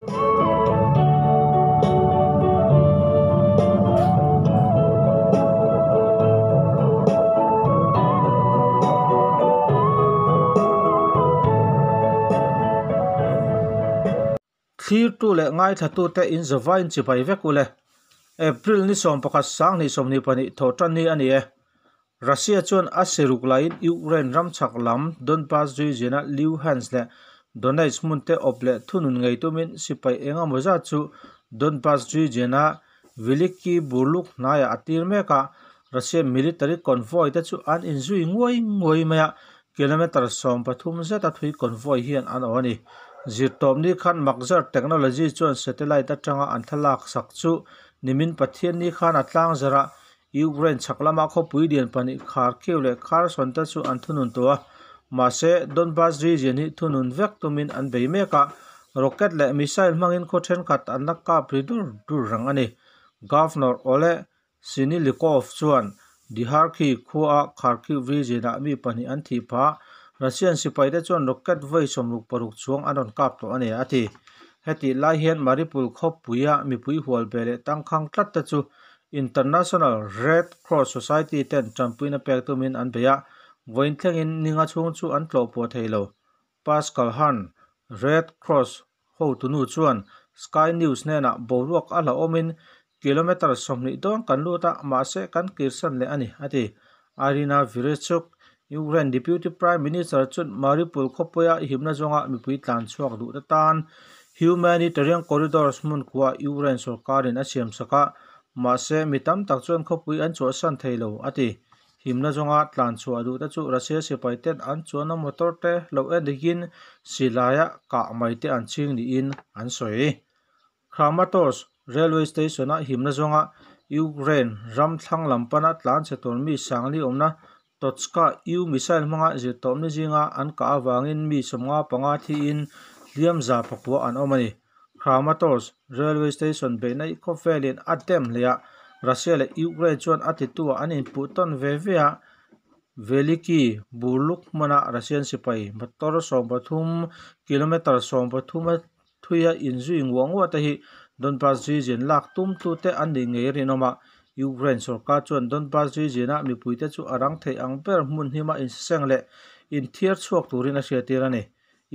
Thlirtu leh ngaithlatute in zavaiin chibai vek ule. April ni 11 2022 thawhtan ni a ni e. Russia chuan a siruk laiin Ukraine ram chhak lam Donbas region-a Luhansk leh Donetsk hmun te awp leh thunun ngei tumin sipai engemaw zat chu Donbas region-a Veliky Burluk hnaiah a tir mek a. Russia military convoy te chu an inzui nguai nguai mai a, kilometre 13 zeta thui convoy hian an awh a ni. Zirtawpni khan Maxar Technology chuan satellite atanga an thlalak sak chu nimin Pathianni khan a tlang zarh a, Ukraine chhak lama khawpui lian pahnih Kharkiv leh Kherson te chu an thunun tawh a. Mahse, Donbas region hi thunun vek tumin an bei mek a, rocket leh missile hmangin khaw thenkhat an la kap ri dur dur reng a ni. Governor Oleh Sinilikov chuan Diharkhi khua Kharkiv region-ah mi pahnih an thih phah. Russian sipaite chuan rocket vawi 66 chuang an rawn kap tawh a ni, a ti. Hetih lai hian Mariupol khawpuia mipui hual ve leh tangkhang tlat te chu International Red Cross Society ten tanpuina pek tumin an bei a, vawiin thlengin ninga chhung chu an tlawh pawh thei lo. Pascal Hahn, Red Cross hotunu chuan Sky News hnenah boruak a hlauhawmin kilometre 20 dawn kan lut a, mahse kan kirsan leh a ni, a ti. Irina Vereshchuk, Ukraine Deputy Prime Minister chuan Mariupol khawpuia himna zawnga mipui tlan chhuak duh te tan humanitarian corridors hmun khua Ukraine sorkarin a siam sak a, mahse mi tam tak chuan khawpui an chhuahsan thei lo, a ti. Himna zawnga tlan chhuah duh te chu Russia sipai ten an chuanna motor te lo en dikin silaia kah mai te an ching niin an sawi. Kramatorsk railway station-a himna zawnga Ukraine ram thlang lam pana tlan chhe tur mi sangli awmna Tochka U missile hmanga zirtawpni zinga an kah avangin mi 55 thiin hliam za pakua an awm a ni. Kramatorsk railway station beihna hi khawvelin a dem hle a, Russia leh Ukraine chuan a tituah an inpuh tawn ve ve a. Veliki Burluk hmuna Russian sipai motor 13 kilometre 13 a thuia inzui nguah nguah te hi Donbas region lak tum tu te an nih ngei rinawm a. Ukraine sorkar chuan Donbas region-a mipuite chu a rang theih ang ber hmun hnima insaseng leh inthiar chhuak turin a hriattir a ni.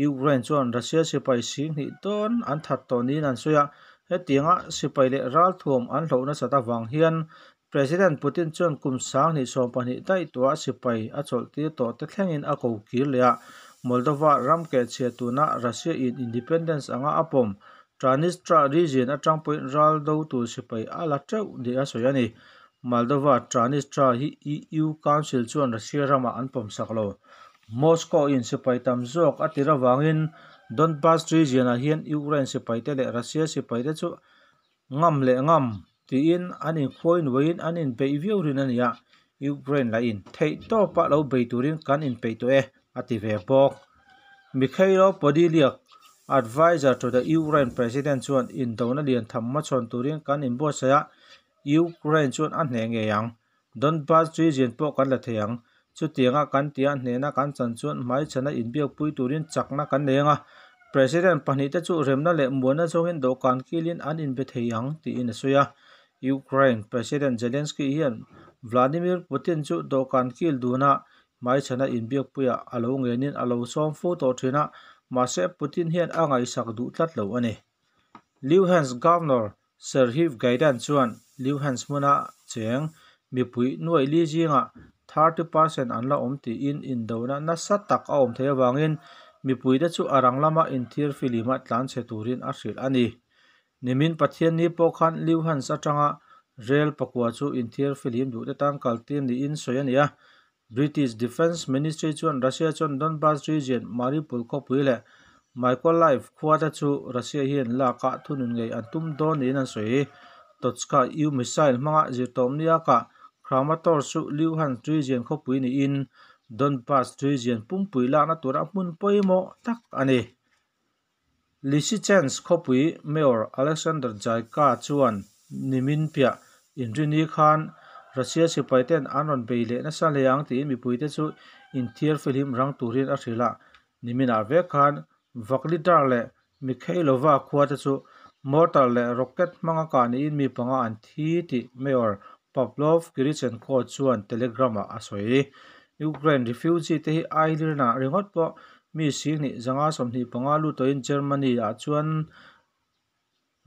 Ukraine chuan Russia sipai 20,000 dawn an that tawh niin an sawi a, hetianga sipai leh ralthuam an hloh nasat avang hian President Putin chuan kum 2022 daih tuah sipai a chawlhtir tawh te thlengin a ko kir leh a. Moldova ram kehchhia tuna Russia in independence anga a pawm Transnistria region atang pawhin ral do tur sipai a la teuh ni a sawi a ni. Moldova Transnistria hi EU Council chuan Russia ramah an pawm sak lo. Moscow in sipai tam zawk a tir avangin Donbas region-ah hian Ukraine sipaite leh Russia sipaite chu ngam leh ngam tiin an inkhuai nuaiin an inbeih viau rin a ni a. Ukraine lahin theih tawpa lo bei turin kan inpeih tawh e, a ti ve bawk. Mikhailo Podolyak, advisor to the Ukraine president chuan indona lian tham hmachhawn turin kan inbuatsaih a, Ukraine chuan a hneh ngei ang. Donbas region pawh kan la thei ang. Chutianga kan tia hnehna kan chan chuan hmaichhana inbiakpui turin chakna kan nei anga, President pahnih te chu remna leh muanna zawngin dawhkan kilin an inbe thei ang tiin a sawi a. Ukraine President Zelensky hian Vladimir Putin chu dawhkan kil duna hmaichhana inbiakpuiah a lo ngenin a lo sawm fo tawh thin a, mahse Putin hian a ngaihsak duh tlat lo a ni. Luhansk Governor Serhiy Gaidan chuan Luhansk hmuna cheng mipui nuai li zingah 30% an la awm tiin indona nasa tak a awm thei avangin mipuite chu a rang lama inthir filima tlan chhe turin a hrilh a ni. Nimin Pathianni pawh khan Luhansk atanga rel pakua chu inthir filim duhte tan kaltir niin sawi a ni a. British Defence Ministry chuan Russia chuan Donbas region Mariupol khawpui leh Mykolaiv khua te chu Russia hian laka thunun ngei an tum dawn niin an sawi. Tochka U missile hmanga zirtawpnia kah Kramatorsk chu Luhansk region khawpui niin Donbas region pumpui lakna tura hmun pawimawh tak a ni. Lysychansk khawpui Mayor Alexander Zaika chuan nimin piah inrini khan Russia sipai ten an rawn bei leh nasa hle ang tiin mipuite chu inthiar filim rang turin a hrilh a. Niminah vek khan Vuhledar leh Mikhailova khua te chu mortar leh rocket hmanga kah niin mi panga an thi tih Mayor Pavlo Kyrychenko chuan Telegram-ah a sawi. Ukraine refugee te hi Ireland-ah ringawt pawh mi singhnih zanga 25 lut tawhin Germany-ah chuan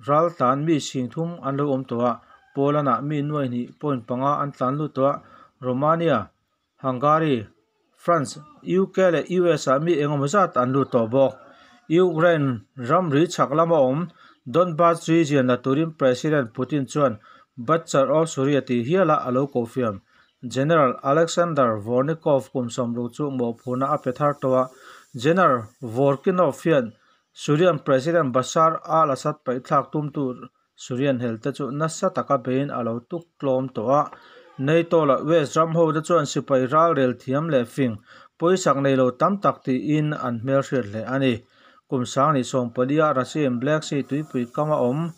raltlan mi 30,000 an lo awm tawh a, Poland-ah mi 2.5 an tlan lut tawh a, Romania, Hungary, France, UK leh US-ah mi engemaw zat an lut tawh bawk. Ukraine ramri chhak lama awm Donbas region la turin President Putin chuan Butcher of Syria tih hiala a lo kohfiam. General Alexander Dvornikov kum 60 chu mawhphurhna a pe thar tawh a, General Dvornikov hian Syrian President Bashar al-Assad paihthlak tumtu Syrian helte chu nasa taka beiin a lo tuk tlawm tawh a. NATO leh West ram hote chuan sipai ralrel thiam leh fing pawisak nei lo tam tak tiin an hmelhriat hle a ni. Kum 2014-a Russian Black Sea tuipui kama awm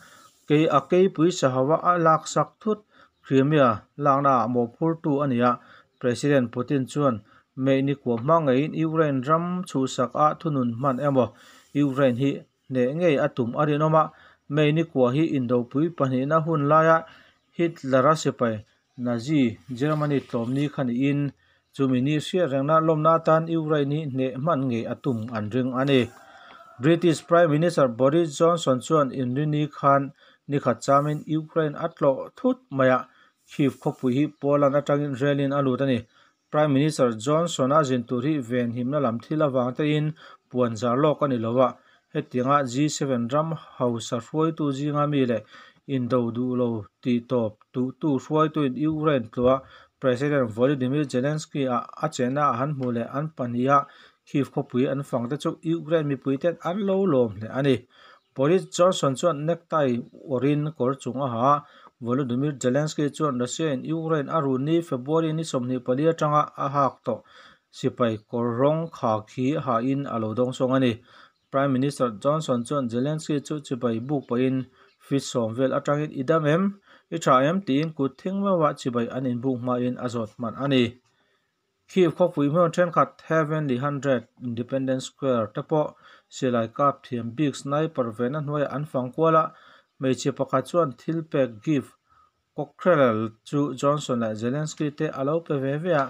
kei a keipui sahawa a laksak thut Crimea laknaah mawhphurtu a ni a. President Putin chuan May ni kua hma ngeiin Ukraine ram chhuhsak a thunun hman emaw Ukraine hi hneh ngei a tum a rinawm a. May ni kua hi indopui pahnihna hun laia Hitler-a sipai Nazi Germany tlawm ni kha niin chumi ni hriat rengna lawmna atan Ukraine hi hneh hman ngei a tum an ring a ni. British Prime Minister Boris Johnson chuan inrini khan nikhat chamin Ukraine a tlawh thut mai a, Kyiv khawpui hi Poland atangin relin a lut a ni. Prime Minister Johnson-a zin tur hi venhimna lam thil avang tein puan zar lawk a ni lo a, hetianga G7 ram hausa hruaitu zinga mi leh indo duh lo tih tawp duhtu hruaituin Ukraine tlua President Volodymyr Zelensky-a a chenna a han hmuh leh an pahniha Kyiv khawpui an fang te chu Ukraine mipuiten an lo lawm hle a ni. Boris Johnson chuan necktie awrhin kawr chung a ha a, Volodymyr Zelensky chuan Russia-in Ukraine a run ni February ni 24 atanga a hak tawh sipai kawr rawng kha khi hain a lo dawngsawng a ni. Prime Minister Johnson chuan Zelensky chu chibai buk pahin feet 10 vel atangin i dam em? I tha em? Tiin kut thing meuha chibai an inbuk hmain a zawt hman a ni. Kyiv khawpui hmun thenkhat Heavenly Hundred, Independence Square te pawh silai kap thiam bik sniper vehna hnuaiah an fang kual a, hmeichhe pakhat chuan thil pek gift cockerel chu Johnson leh Zelensky te a lo pe ve ve a,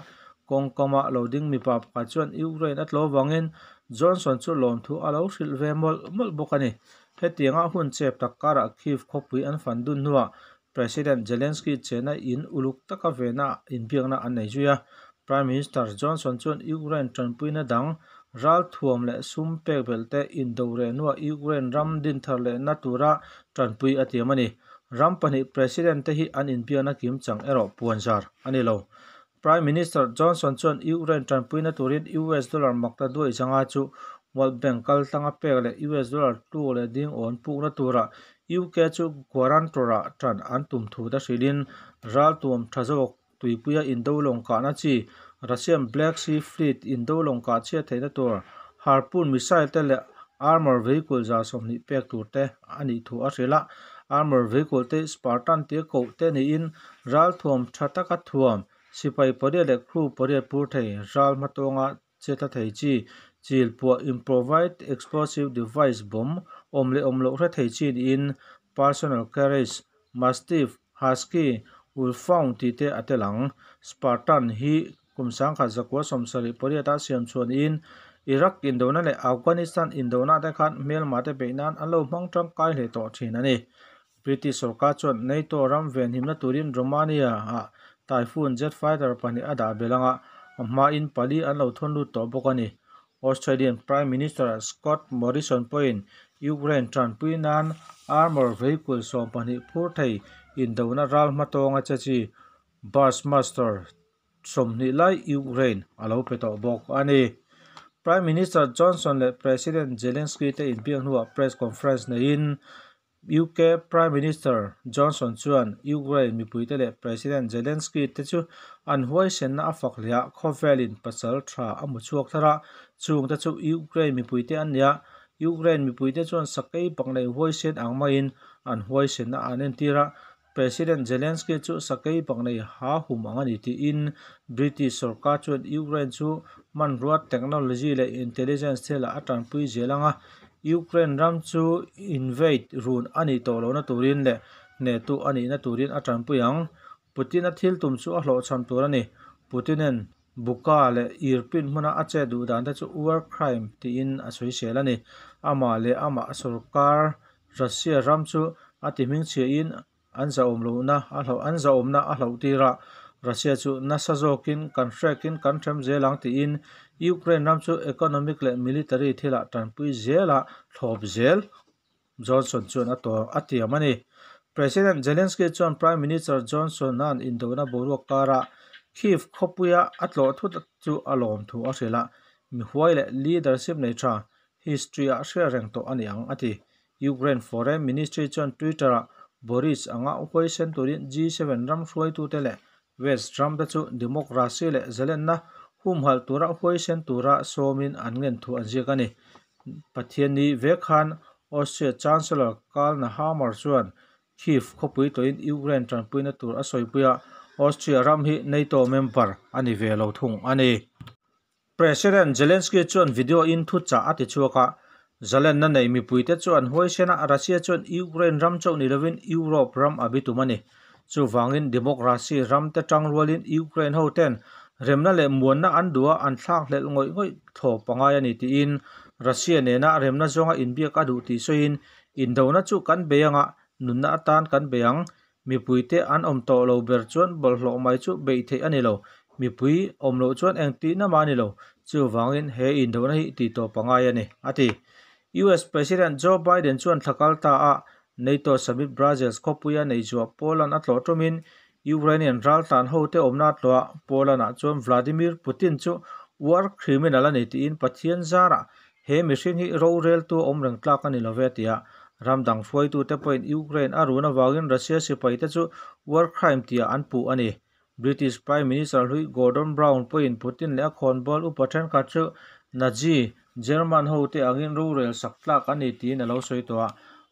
kawngkama lo ding mipa pakhat chuan Ukraine a tlo vangin Johnson chu lawmthu a lo hrilh ve mawlh mawlh bawk a ni. Hetianga hun chep tak karah Kyiv khawpui an fan dun hnuah President Zelensky chena in uluk taka vehna inbiakna an nei zui a. Prime Minister Johnson chuan Ukraine tanpuina dang ralthuam leh sum pek belh te indo reh hnuah Ukraine ram dinthar lehna tura tanpui a tiam a ni. Ram pahnih President te hi an inbiakna kim chang erawh puanzar a ni lo. Prime Minister Johnson chuan Ukraine tanpuina turin US dollar makta duai zanga chu World Bank kaltlanga pek leh US dollar tluk leh ding awn pukna tura UK chu guarantor-ah tan an tum thu te hrilhin raltuam tha zawk tuipuia indo lawng kahna chi Russian Black Sea Fleet indo lawng kah chhiat theihna tur Harpoon missile te leh armour vehicle 120 pek tur te a nih thu a hrilh a. Armour vehicle te Spartan tia koh te niin ralthuam tha taka thuam sipai pariat leh crew pariat pur thei ral hmatawnga chetla thei chi chil puah improvised explosive device bomb awm leh awm loh hre thei chi niin personal carriage Mastiff, Husky, Wolfhound tih te a tel ang. Spartan hi kum 1978-a siam chhuah niin Iraq indona leh Afghanistan indona te khan hmelma te beih nan an lo hmang tangkai hle tawh thin a ni. British sorkar chuan NATO ram venhimna turin Romania-ah Typhoon jet fighter pahnih a dah belh anga a hmain pali an lo thawn lut tawh bawk a ni. Australian Prime Minister Scott Morrison pawhin Ukraine tanpui nan armour vehicle 12 phur thei indona ral hmatawnga che chi Bushmaster 20 lai Ukraine a lo pe tawh bawk a ni. Prime Minister Johnson leh President Zelensky te inbiak hnuah press conference neiin UK Prime Minister Johnson chuan Ukraine mipuite leh President Zelensky te chu an huaisenna a fak hle a, khawvelin pasal tha a hmu chhuak thar a, chungte chu Ukraine mipuite an ni a, Ukraine mipuite chuan sakei bak nei huaisen ang maiin an huaisenna an entir a, President Zelensky chu sakei bak nei ha hum ang a ni tiin British sorkar chuan Ukraine chu hmanrua technology leh intelligence thilah a tanpui zel ang a, Ukraine ram chu invade run a nih tawh lohna turin leh hnehtu a nihna turin a tanpui ang. Putin-a thil tum chu a hlawhchham tur a ni. Putin-a'n Buka leh Irpin hmuna a chet duh dan te chu war crime tiin a sawisel a ni. Amah leh amah sorkar Russia ram chu a ti hmingchhiahin an zahawmlohna a hlauh an zahawmna a hlauh tir a, Russia chu nasa zawkin kan hrekin kan hrem zel ang tiin Ukraine ram chu economic leh military thilah tanpui zela thlawp zel Johnson chuan a tawh a tiam a ni. President Zelensky chuan Prime Minister Johnson-a'n indona boruak karah Kyiv khawpuia a tlawh thut chu a lawm thu a hrilh a, mi huai leh leadership nei tha history-ah hria reng tawh a ni ang a ti. Ukraine Foreign Ministry chuan Twitter-ah Boris anga huaisen turin G7 ram hruaitute leh West ramte chu democracy leh zalenna humhalh tura huaisen tura sawmin an ngen thu an ziak a ni. Pathianni vek khan Austria Chancellor Karl Nehammer chuan Kyiv khawpui tawhin Ukraine tanpuina tur a sawipui a, Austria ram hi NATO member a ni ve lo thung a ni. President Zelensky chuan video in thuchah a ti chhuak a, zalenna nei mipuite chuan huaisen a, Russia chuan Ukraine ram chauh ni lovin Europe ram a bitum a ni. Chuvangin democracy ram te tang rualin Ukraine ho ten remna leh muanna an duh a, an thlak hlelh ngawih ngawih thlawp a ngai a ni tiin Russia nena remna zawnga inbiak a duh tih sawiin indona chu kan bei anga nunna atan kan bei ang. Mipuite an awm tawh lo ber chuan bawlhhlawh mai chu beih theih a ni lo. Mipui awm loh chuan eng tihna mah a ni lo. Chuvangin he indona hi tih tawp a ngai a ni, a ti. US President Joe Biden chuan thla kal ta a NATO Summit Brussels khawpuia nei zuah Poland a tlawh tumin Ukrainian raltlan hote awmna a tlawh a, Poland-ah chuan Vladimir Putin chu war criminal a ni tiin Pathian zarah He mihring hi roreltu awm reng tlak a ni lo ve a ti a. Ram dang hruaitute pawhin Ukraine a run avangin Russia sipaite chu war crime tihah an puh a ni. British Prime Minister hlui Gordon Brown pawhin Putin leh a khawnbawl upa thenkhat chu Nazi German hote angin rorel sak tlak a ni tiin a lo sawi tawh a.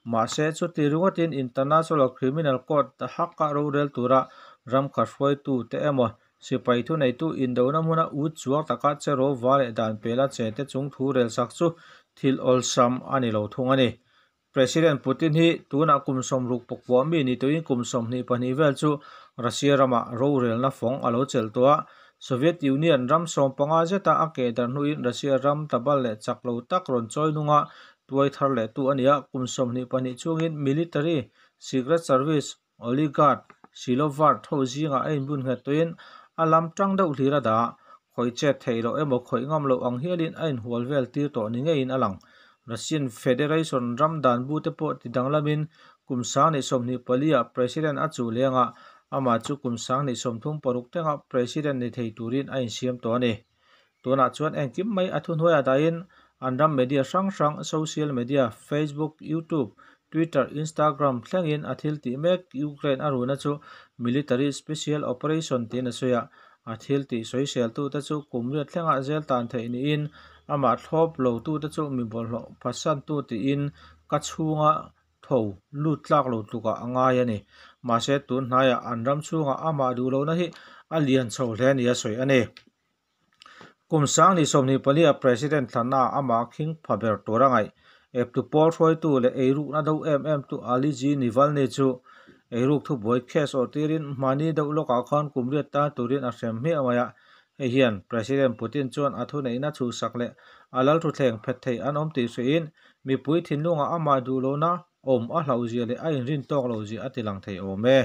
Mahse, chuti ringawtin International Criminal Court haka rorel tura ram khat hruaitute emaw Sipai thuneitu indona hmuna ut chuang taka che rawva leh dan pela che te chung thu rel sak chu thil awlsam a ni lo thung a ni. President Putin hi tunah kum 60 pakua mi ni tuin kum 22 vel chu Russia ramah rorelna fawng a lo chelh tawh a. Soviet Union ram 15 zeta a keh darh hnuin Russia ram tlabal leh chak lo tak rawn chawi nunga tuai thar lehtu a ni a. Kum 22 chungin military, secret service, Oligarch Silovart ho zingah a inbun nghet tawhin a lam tang deuh hlir a dah a, khawih chet theih loh emaw khawih ngam loh ang hialin a inhual vel tir tawh ni ngeiin a lang. Russian Federation ram dan bu te pawh ti danglamin kum 2024 ah President a chuh leng a, amah chu kum 2036 tengah President ni thei turin a insiam tawh a ni. Tunah chuan engkim mai a thuhnuaiah dahin an ram media hrang hrang, social media, Facebook, YouTube, Twitter, Instagram thlengin a thil tih mek Ukraine a runa chu Military Special Operation tiin a sawi a. A thil tih sawiseltute chu kum riat thlengah zel tan theih niin amah thlawp lotute chu mi bawlhhlawh phatsantu tiin ka chhunga tho lut tlak lo tlukah a ngai a ni. Mahse tun hnaiah an ram chhungah amah duh lohna hi a lian chho hle nia sawi a ni. Kum 2024 a President thlanna amah khing pha ber tur a ngaih. Eptu pawl hruaitu leh eirukna do em em tu Alexei Navalny chu eiruk thubuai case awrh tirin hmani deuh lawkah khan kum riat tan turin a hrem hmiah mai a. Hei hian President Putin chuan a thuneihna chhuhsak leh a lal thuthleng phet thei an awm tih hrihin mipui thinlungah amah duh lohna awm a hlauhzia leh a inrin tawk lohzia a tilang thei awm e.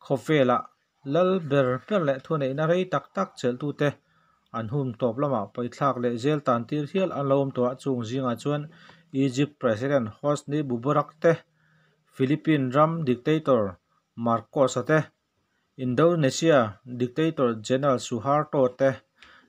Khawvelah Lal ber ber leh thuneihna rei tak tak chelhtute an hun tawp lamah paithlak leh zel tan tir hial an lo awm tawh a, chung zingah chuan Egypt President Hosni Mubarak te, Philippine ram dictator Marcos-a te, Indonesia dictator General Suharto te,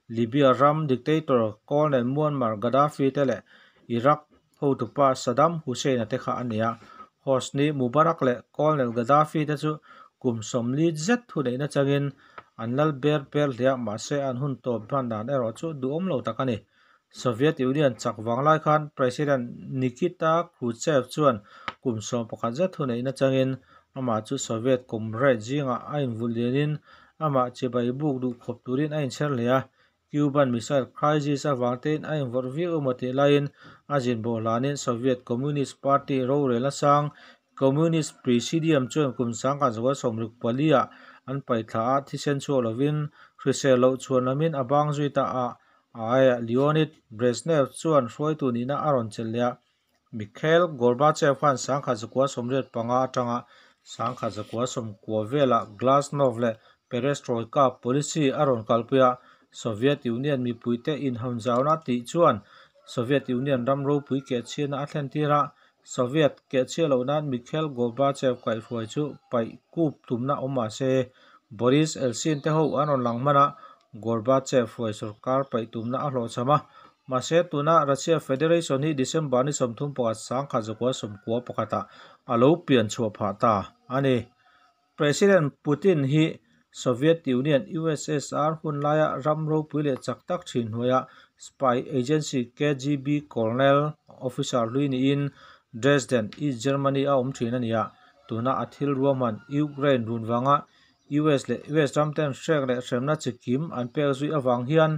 Libya ram dictator Colonel Muammar Gaddafi te leh Iraq hotupa Saddam Hussein-a te kha a ni a. Hosni Mubarak leh Colonel Gaddafi te chu kum 40 zet thuneihna changin an lal ber ber hle a, mahse an hun tawp hman dan erawh chu duhawm lo tak a ni. Soviet Union chak vang lai khan President Nikita Khrushchev chuan kum 11 zet thuneihna changin amah chu Soviet comrade zingah a invulh lianin amah chibai buk duh khawp turin a inchher hle a. Cuban Missile Crisis avang tein a invawrh viau emaw tih laiin a zin bo hlanin Soviet Communist Party rorelna sang Communist Presidium chuan kum 1974 ah an paihthla a, thisen chhuak lovin hrisel loh chhuan lamin a bang zui ta a, a aiah Leonid Brezhnev chuan hruaitu nihna a rawn chelh leh a. Mikhail Gorbachev khan 1985 atanga 1990 velah Glasnost leh Perestroika policy a rawn kalpui a, Soviet Union mipuite inhawnzauna tih chuan Soviet Union ram ropui kehchhiatna a thlen tir a, Soviet kehchhiat loh nan Mikhail Gorbachev kaihhruai chu paih kup tumna awm mah se, Boris Eltsin te ho an rawn lang hman a, Gorbachev hruai sorkar paih tumna a hlawhchham a. Mahse, tuna Russia Federation hi December ni 31 1991 ah a lo pian chhuah phah ta a ni. President Putin hi Soviet Union, USSR, hun laia ram ropui leh chak tak thin hnuaia spy agency KGB colonel officer hlui niin Dresden, East Germany a awm thin a ni a. Tuna a thil ruahman Ukraine run vanga US leh West ram ten hrek leh hremna chi kim an pek zui avang hian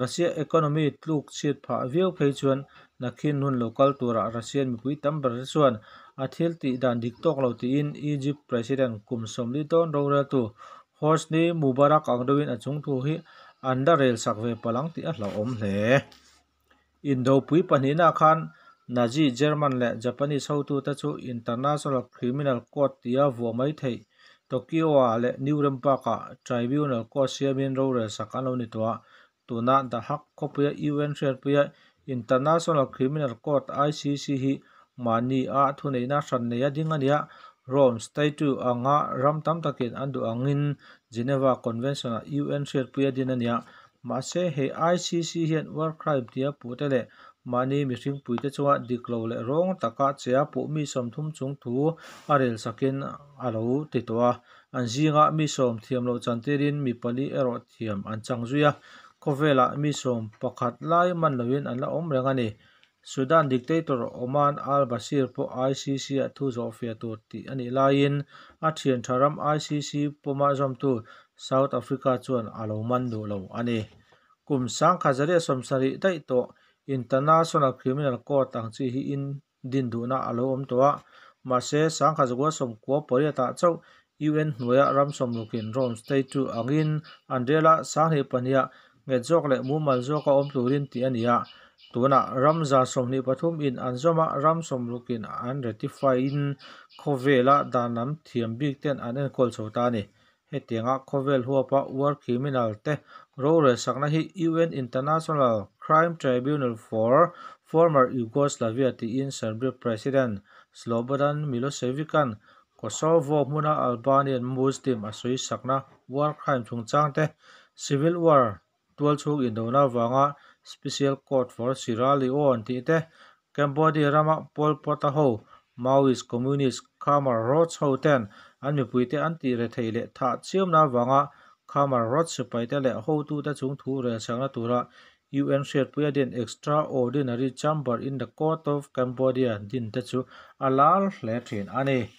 Russia economy tluk chhiat phah viau phei chuan nakhin hun lo kal turah Russian mipui tam ber te chuan a thil tih dan dik tawk lo tiin Egypt President kum 40 dawn roreltu Hosni Mubarak ang deuhin a chungthu hi an la rel sak ve palh ang tih a hlauhawm hle. Indopui pahnihna khan Nazi German leh Japanese hotute chu International Criminal Court tia vuah mai theih Tokyo-ah leh Nuremberg-ah Tribunal Court siamin rorel sak an lo ni tawh a. Tuna The Hague khawpuia UN hriatpuia International Criminal Court, ICC, hi mahni a thuneihna hran neia ding a ni a. Rome Statute anga ram tam takin an duh angin Geneva Convention-ah UN hriatpuia din a ni a. Mahse, hei ICC hian war crime tia puhte leh mahni mihring puite chunga dik lo leh rawng taka che a puh mi 30 chung thu a rel sakin a lo ti tawh a. An zinga mi 10 thiam loh chantirin mi pali erawh thiam an chang zui a. Khawvelah mi 11 lai man loin an la awm reng a ni. Sudan dictator Omar al-Bashir pawh ICC-ah thu zawhfiah tur tih a nih laiin a thian tha ram ICC pawma zawmtu South Africa chuan a lo man duh lo a ni. Kum 1970 daih tawh International Criminal Court ang chi hi in din duhna a lo awm tawh a, mahse 1998 ah chauh UN hnuaia ram 60in Rome Statute angin an rel a, 2002 ah nghet zawk leh mumal zawka awm turin tih a ni a. Tunah ram 123 in an zawm a, ram 60 in an ratify in khawvela dan lam thiam bik ten an enkawl chho ta a ni. Hetianga khawvel huapa war criminal te rorel sakna hi UN International Crime Tribunal for Former Yugoslavia tiin Serbia President Slobodan Milosevic-a'n Kosovo hmuna Albanian Muslim a sawi sakna war crime chungchang te, Civil War tualchhung indona avanga Special Court for Sierra Leone tih te, Cambodia rama Pol Pot-a ho Maoist Communist Khmer Rouge ho ten an mipuite an tih rethei leh thah chiamna avanga Khmer Rouge sipaite leh hotute chung thu rel sakna tura UN hriatpuia din Extraordinary Chamber in the Court of Cambodia din te chu a lar hle thin a ni.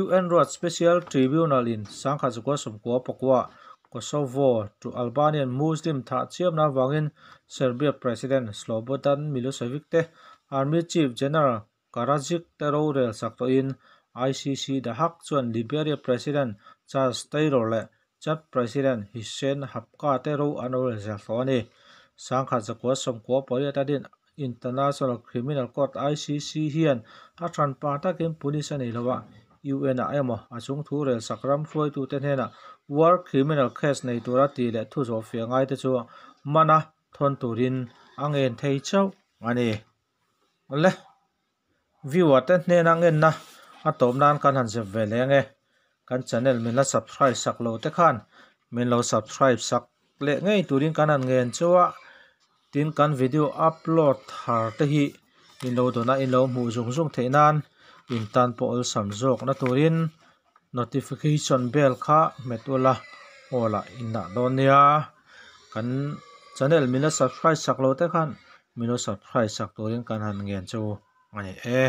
UN ruat Special Tribunal in 1999 Kosovo to Albanian Muslim thah chiamna avangin Serbia President Slobodan Milosevic te Army Chief General Karadzic te rorel sak tawhin ICC The Hague chuan Liberia President Charles Taylor leh Chad President Hissène Habka te ro an rorel zel tawh a ni. 1998 a din International Criminal Court, ICC, hian a hranpa takin police a nei lo a, UN ah emaw a chung thu rel sak ram hruaitute hnenah war criminal case nei tura tih leh thu zawhfiah ngaite chu mana thawn turin a ngen thei chauh a ni. Le viewer te hnena ngenna a tawp nan kan han zep ve leh ange. Kan channel min la subscribe sak lo te khan min lo subscribe sak leh ngei turin kan han ngen chu a. Tin kan video upload thar te hi in lo dawn a in lo hmuh zung zung theih nan in tan pawh awlsam zawk na turin notification bell kha hmet ula aw lah in dah dawn nia. Kan channel min la subscribe sak lo te khan min lo subscribe sak turin kan han ngen chu a ni e.